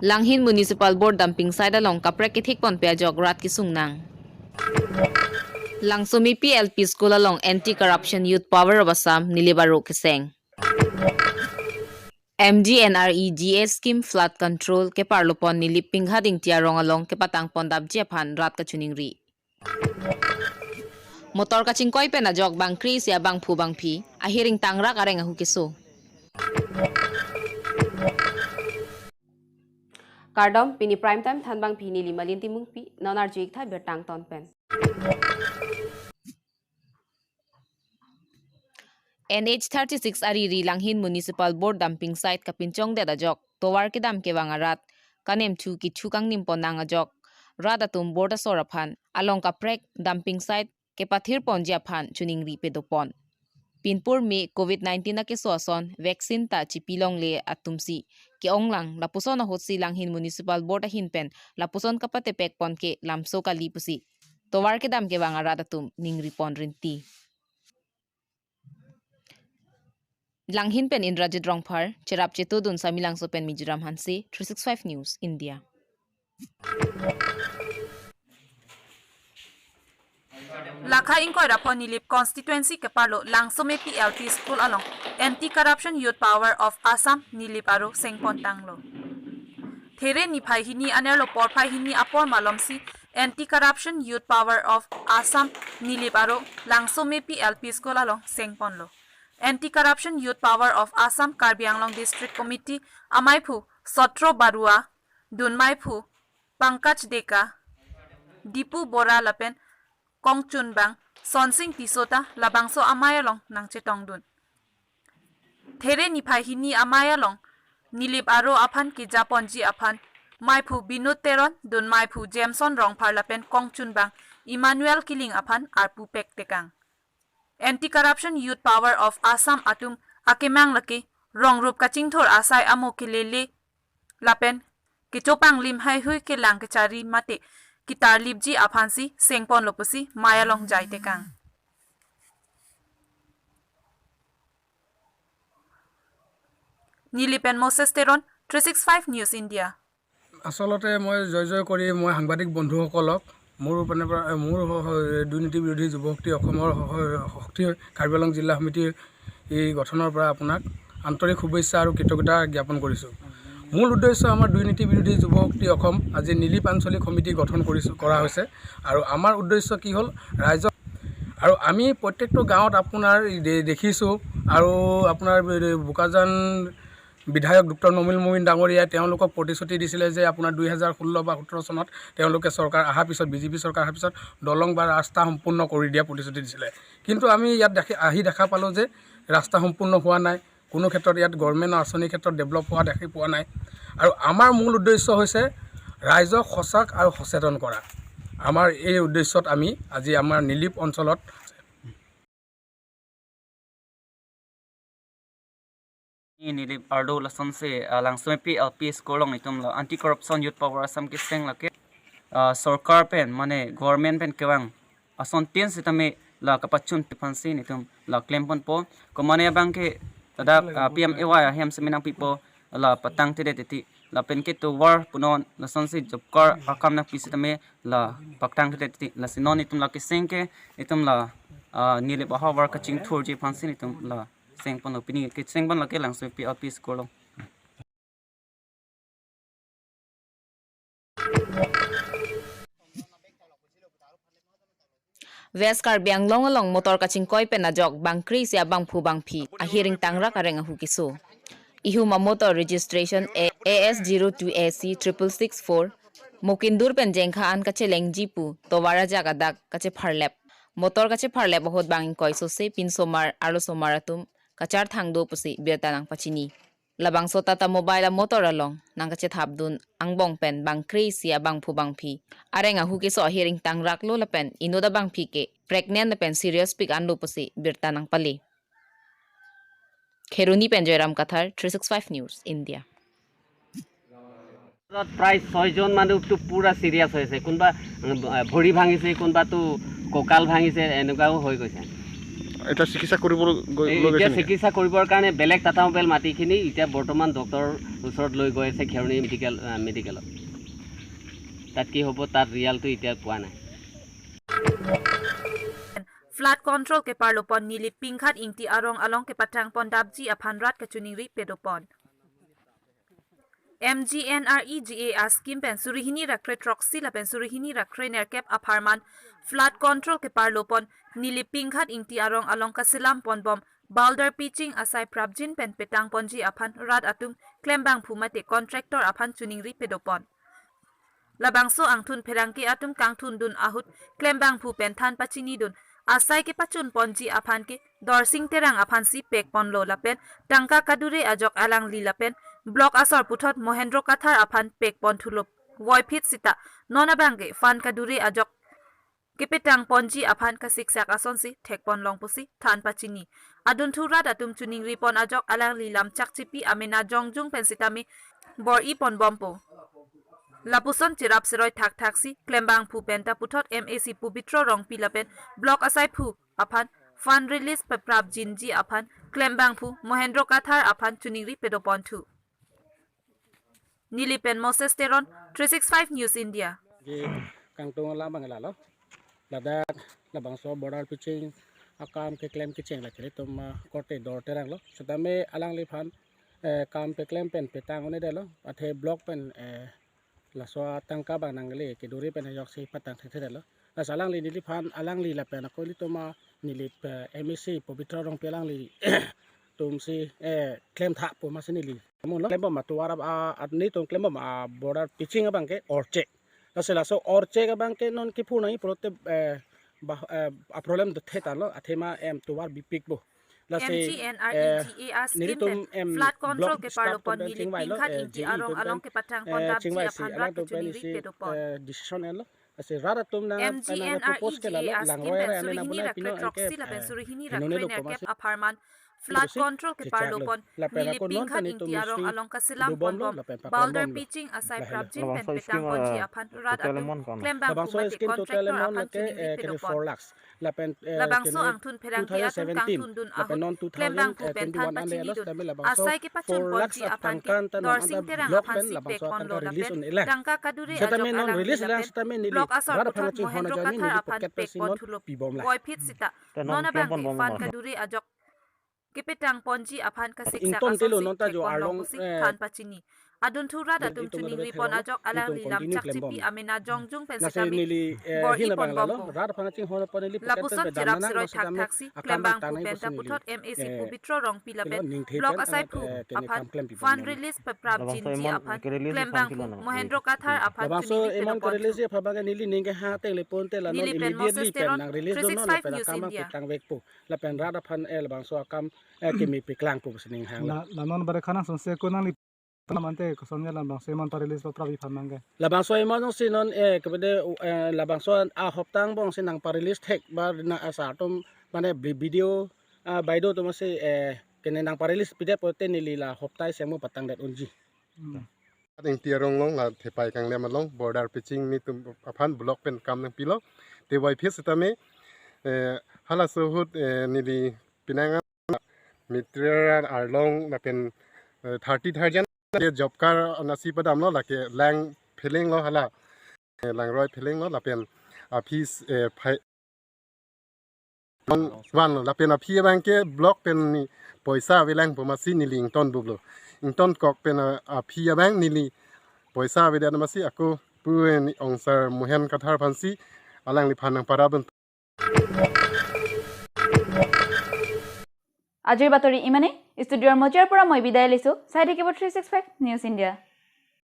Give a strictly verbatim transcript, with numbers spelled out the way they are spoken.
Langhin Municipal Board dumping site along kaprek kethik ponpe ajok rat kesung nang. Langsomepi L P School along Anti Corruption Youth Power of Assam Nilip aro keseng. M G N R E G A scheme flood control keparlo pon Nilip Pinghat Ingti arong along kepatang pon dapji aphan rat kachiningri. Motor kachingkoi pen ajok bangkre isi abangphu bangphi ahir ingtangrak areng ahu keso. Kardom, pini prime time thanbang pini Limalin Timungpi, non arju iktha birta angton pen. N H thirty-six ariri Langhin Municipal Board dumping site kapinchongdet ajok tovar kedam kevang arat kanemthu kithu kangnim pon nang ajok rat atum board asor aphan along kaprek dumping site kepathir ponji aphan chiningri pado pon. Pinpur me covid nineteen akeso ason vaccine ta chipi longle atumsi ke-onglang, lapuson ahutsi Langhin Municipal Board ahin pen lapuson kapatepek pon ke lamso kali pusi tovar kedam kevang arat atum ningri pon rinti. Langhin pen Indrajit Rongphar, cherap chetudun Samelangso pen Mizoram Hanse, three six five News, India. Lakha ingkoi ra pho Nilip constituency keparlo Langsomepi L P School along Anti Corruption Youth Power of Assam Nilip aro sengpon tanglo. There niphai hini anerlo porphai hini apor malomsi Anti Corruption Youth Power of Assam Nilip aro Langsomepi L P School along sengponlo. Anti Corruption Youth Power of Assam Karbi Anglong District Committee amaiphu Sotro Barua, dunmaiphu Pankaj Deka, Dipu Bora lapen kongchunbang Sonsing Tisso ta labangso amei along nangchetongdun. There niphai hini amei along Nilip aro aphan kejaponji aphan maiphu Binod Teron, dunmaiphu Jameson Rongphar lapen kongchunbang Emmanuel Killing aphan arpu pektekang. Anti Corruption Youth Power of Assam atum akemang lake rongrup kachingthur asai amo kelele lapen kechopanglim haihui kelang kechari mate ketarlipji aphansi sengponlo pusi mei along jaitekang. Nilip pen Moses Teron, three six five News India. আচলতে মই জয় জয় কৰি মই সাংবাদিক বন্ধুসকলক মোৰ মানে পৰা, মোৰ স-, স-, দুৰ্নীতি বিৰোধী যুৱ শক্তি অসমৰ স-, স-, শক্তি কাৰ্বি আংলং জিলা সমিতিৰ এই গঠনৰ পৰা আপোনাক আন্তৰিক শুভেচ্ছা আৰু কৃতজ্ঞতা জ্ঞাপন কৰিছোঁ। মূল উদ্দেশ্য আমাৰ দুৰ্নীতি বিৰোধী যুৱ শক্তি অসম আজি নিলিপ আঞ্চলিক সমিতি গঠন কৰিছোঁ, কৰা হৈছে। আৰু আমাৰ উদ্দেশ্য কি হ'ল, ৰাইজক, আৰু আমি প্ৰত্যেকটো গাঁৱত আপোনাৰ দে-, দেখিছোঁ আৰু আপোনাৰ বোকাজান বিধায়ক ডক্টৰ নমিল মমিন ডাঙৰীয়াই তেওঁলোকক প্ৰতিশ্ৰুতি দিছিলে যে আপোনাৰ দুই হাজাৰ ষোল্ল বা সোতৰ চনত তেওঁলোকে চৰকাৰ অহাৰ পিছত, বি জে পি চৰকাৰ অহাৰ পিছত দলং বা ৰাস্তা সম্পূৰ্ণ কৰি দিয়া প্ৰতিশ্ৰুতি দিছিলে। কিন্তু আমি ইয়াত দেখি, আহি দেখা পালোঁ যে ৰাস্তা সম্পূৰ্ণ হোৱা নাই, কোনো ক্ষেত্ৰত ইয়াত গভৰ্ণমেণ্টৰ আঁচনিৰ ক্ষেত্ৰত ডেভেলপ হোৱা দেখি পোৱা নাই। আৰু আমাৰ মূল উদ্দেশ্য হৈছে ৰাইজক সজাগ আৰু সচেতন কৰা। আমাৰ এই উদ্দেশ্যত আমি আজি আমাৰ নিলিপ অঞ্চলত Nilip arlo lasonsi, ah, Langsomepi L P School along itum la Anti Corruption Youth Power Assam keseng lake, ah, sorkar pen mane government pen kevang asontin sitame la kapachun aphansi netum la klemponpo. Komane abang ke ladak, ah, P M A Y ahem semi nangpipo la patangtedet titi. Lapen ke tovar punon lasonsi job card akam nangpi sitame la patangtedet titi. Lasi non itum la keseng ke itum la, ah, Nilip ahavar kachingthurji aphansi itum la sengponlo, pini kesengpon lake Langsomepi L P School along. West Karbi Anglong along motor kachingkoi pen ajok bangkre isi abangphu bangphi ahir ingtangrak areng ahu keso. Ihum amotor registration A S zero two A C triple six four, Mokindur pen Jengkha an kachelengji pu tovar ajak adak kachepharlep. Motor kachepharlep ahut bang ingkoi sose pinsomar arlosomar atum kacharthang do pusi birta nangpachini. Labangso Tata Mobile amotor along nangkachethapdun angbong pen bangkre isi abangphu bangphi areng ahu keso ahir ingtangraklo lapen inut abangphi ke pregnant lapen serious pik anlo pusi birta nangpale. Kheroni pen Joyram Kathar, three six five News, India. ঘৰত প্ৰায় ছয়জন মানুহতো পুৰা চিৰিয়াছ হৈছে, কোনোবা, উম, ভৰি ভাঙিছে, কোনোবাতো কঁকাল ভাঙিছে, এনেকুৱাও হৈ গৈছে। এতিয়া চিকিৎসা কৰিব গৈ- এই লৈ এতিয়া গৈছে নেকি? চিকিৎসা কৰিবৰ কাৰণে বেলেগ টাটা মবাইল মাটিখিনি এতিয়া বৰ্তমান ডক্টৰৰ ওচৰত লৈ গৈ আছে খেৰণি মেডিকেল, আহ, মেডিকেলত। তাত কি হ'ব, তাত ৰিজাল্টটো এতিয়া পোৱা নাই। Flood control keparlopon Nilip Pinghat Ingti arong along kepatangpon dapji aphan rat kachiningri pedopon. M G N R E G A a scheme pen suri hini ra kre throksi lapen suri hini ra kre nerkep apharman flood control keparlopon Nilip Pinghat Ingti arong along kaselam ponbom boulder pitching asai prapjin pen petangponji aphan rat atum klembangphu mate contractor aphan chiningri pedopon. Labangso angthun pherangke atum kangthundun ahut klembangphu pen than pachinidun asai kepachunponji aphan ke Dorsing Terang aphansi pekponlo lapen tangka kadure ajok alangli lapen block asor puthot Mohendro Kathar aphan pekponthulo. Voiphit sita non abangke fund kadure ajok kepetangponji aphan kasiksak asonsi thekponlong pusi than pachini. Adunthu rat atum chiningripon ajok alangli lam chakchipi amena jongjung pen sitame bor-iponbompo. Lapuson chirap siroi thakthaksi klembangphu penta puthot M A C Pubitro Rongpi lapen block asaiphu aphan fund release peprapjinji aphan klembangphu Mohendro Kathar aphan chiningri pedoponthu. Nilip pen Moses Teron, three six five News India. Ke kangtung alam abang lalo. Ladak labangso boulder pitching akam keklem kecheng la kiri tum, ah, korte Dor Terang lo. Sitame alangliphan, eh, kam peklem pen petang un-edetlo. Athe block pen, eh, laso atangka abang nangle keduri pen ajoksi patang thekthedetlo. Laso alangli neliphan alangli lapen ako ilitum a Nilip, eh, M A C Pubitro Rongpi alangli tumsi, eh, klemtha pu masi neli. Amun lo klembom atovar a, a, netum klembom a boulder pitching abangke orchek. Lasi laso orchek abangke non kiphur nangji pulote, eh, bah, eh, a problem do theta lo athema em tovar bipikpo. Lasi, M G N R E G A a scheme nelitum, pen em, flood control block keparlopon staff pen Nilip chingvai lo, Pinghat eh, Ingti arong along kepatangpon dapji aphan rat kachiningri pedopon. Decision enlo. Lasi rat atum nang M G N R E G A a scheme pen suri hini ra kre throksi lapen suri hini ra kre nerkep apharman flood control keparlopon Nilip Pinghat Ingti arong along kaselam ponbom boulder pitching asai prapjin pen petangponji aphan rat atum klembangphu mate contractor aphan chiningri pedopon. Labangso angthun pherangke atum kangthundun ahut klembangphu pen than pachinidun asai kepachunponji aphan ke Dorsing Terang aphansi pekponlo lapen tangka kadure ajok alangli lapen block asor puthot Mohendro Kathar aphan pekponthulo. Voiphit sita non abangke fund kadure ajok kepetangponji aphan kasiksak asonsi thekponlong pusi than pachini. Adunthu rat atum chiningripon ajok alangli lam chakchipi amena jongjung pen sitame bor-iponbompo. Lapuson chirap siroi thakthaksi klembangphu penta puthot M A C Pubitro Rongpi lapen block asaiphu aphan fund release peprapjinji aphan klembangphu Mohendro Kathar aphan chiningri pedopon. Nilip pen Moses Teron, three six five News India. Lapen rat aphan, eh, labangso akam, eh, kimi peklangpo pusi ning hang. La, la non bare khana sonse ko nangli mante koson ya labangso eman pa release lo prabi phan nangke. Labangso eman jongsi non, eh, kepede, eh, labangso ahopta angbongsi nang pa release thek ba na asar atum mane bi-, B D O, ah, baideo atum si, eh, kene nang pa release pidet pulote neli la hopta isi mo patangdet unji. Hmm. Ingti arong along la thepai kanglem along boulder pitching netum aphan block pen kam nangpilo. Te voiphit sitame, eh, halaso ahut, eh, neli penang material arlong lapen, eh, thirty thousand ke job card anasi padamlo lake lang phelenglo hala. Eh, langroi phelenglo lapen aphi, eh, phai vanlo lapen aphi abangke block pen ni poisa avelang pu masi neli ington buklo. Ingtonkok pen, ah, aphi abang neli poisa avedet masi ako pu ni ongsar Mohen Kathar aphansi alangliphan nang parabun. Ajir batori imane, studio mojir pura moi bidai lisu, sai dekibo three six five News India.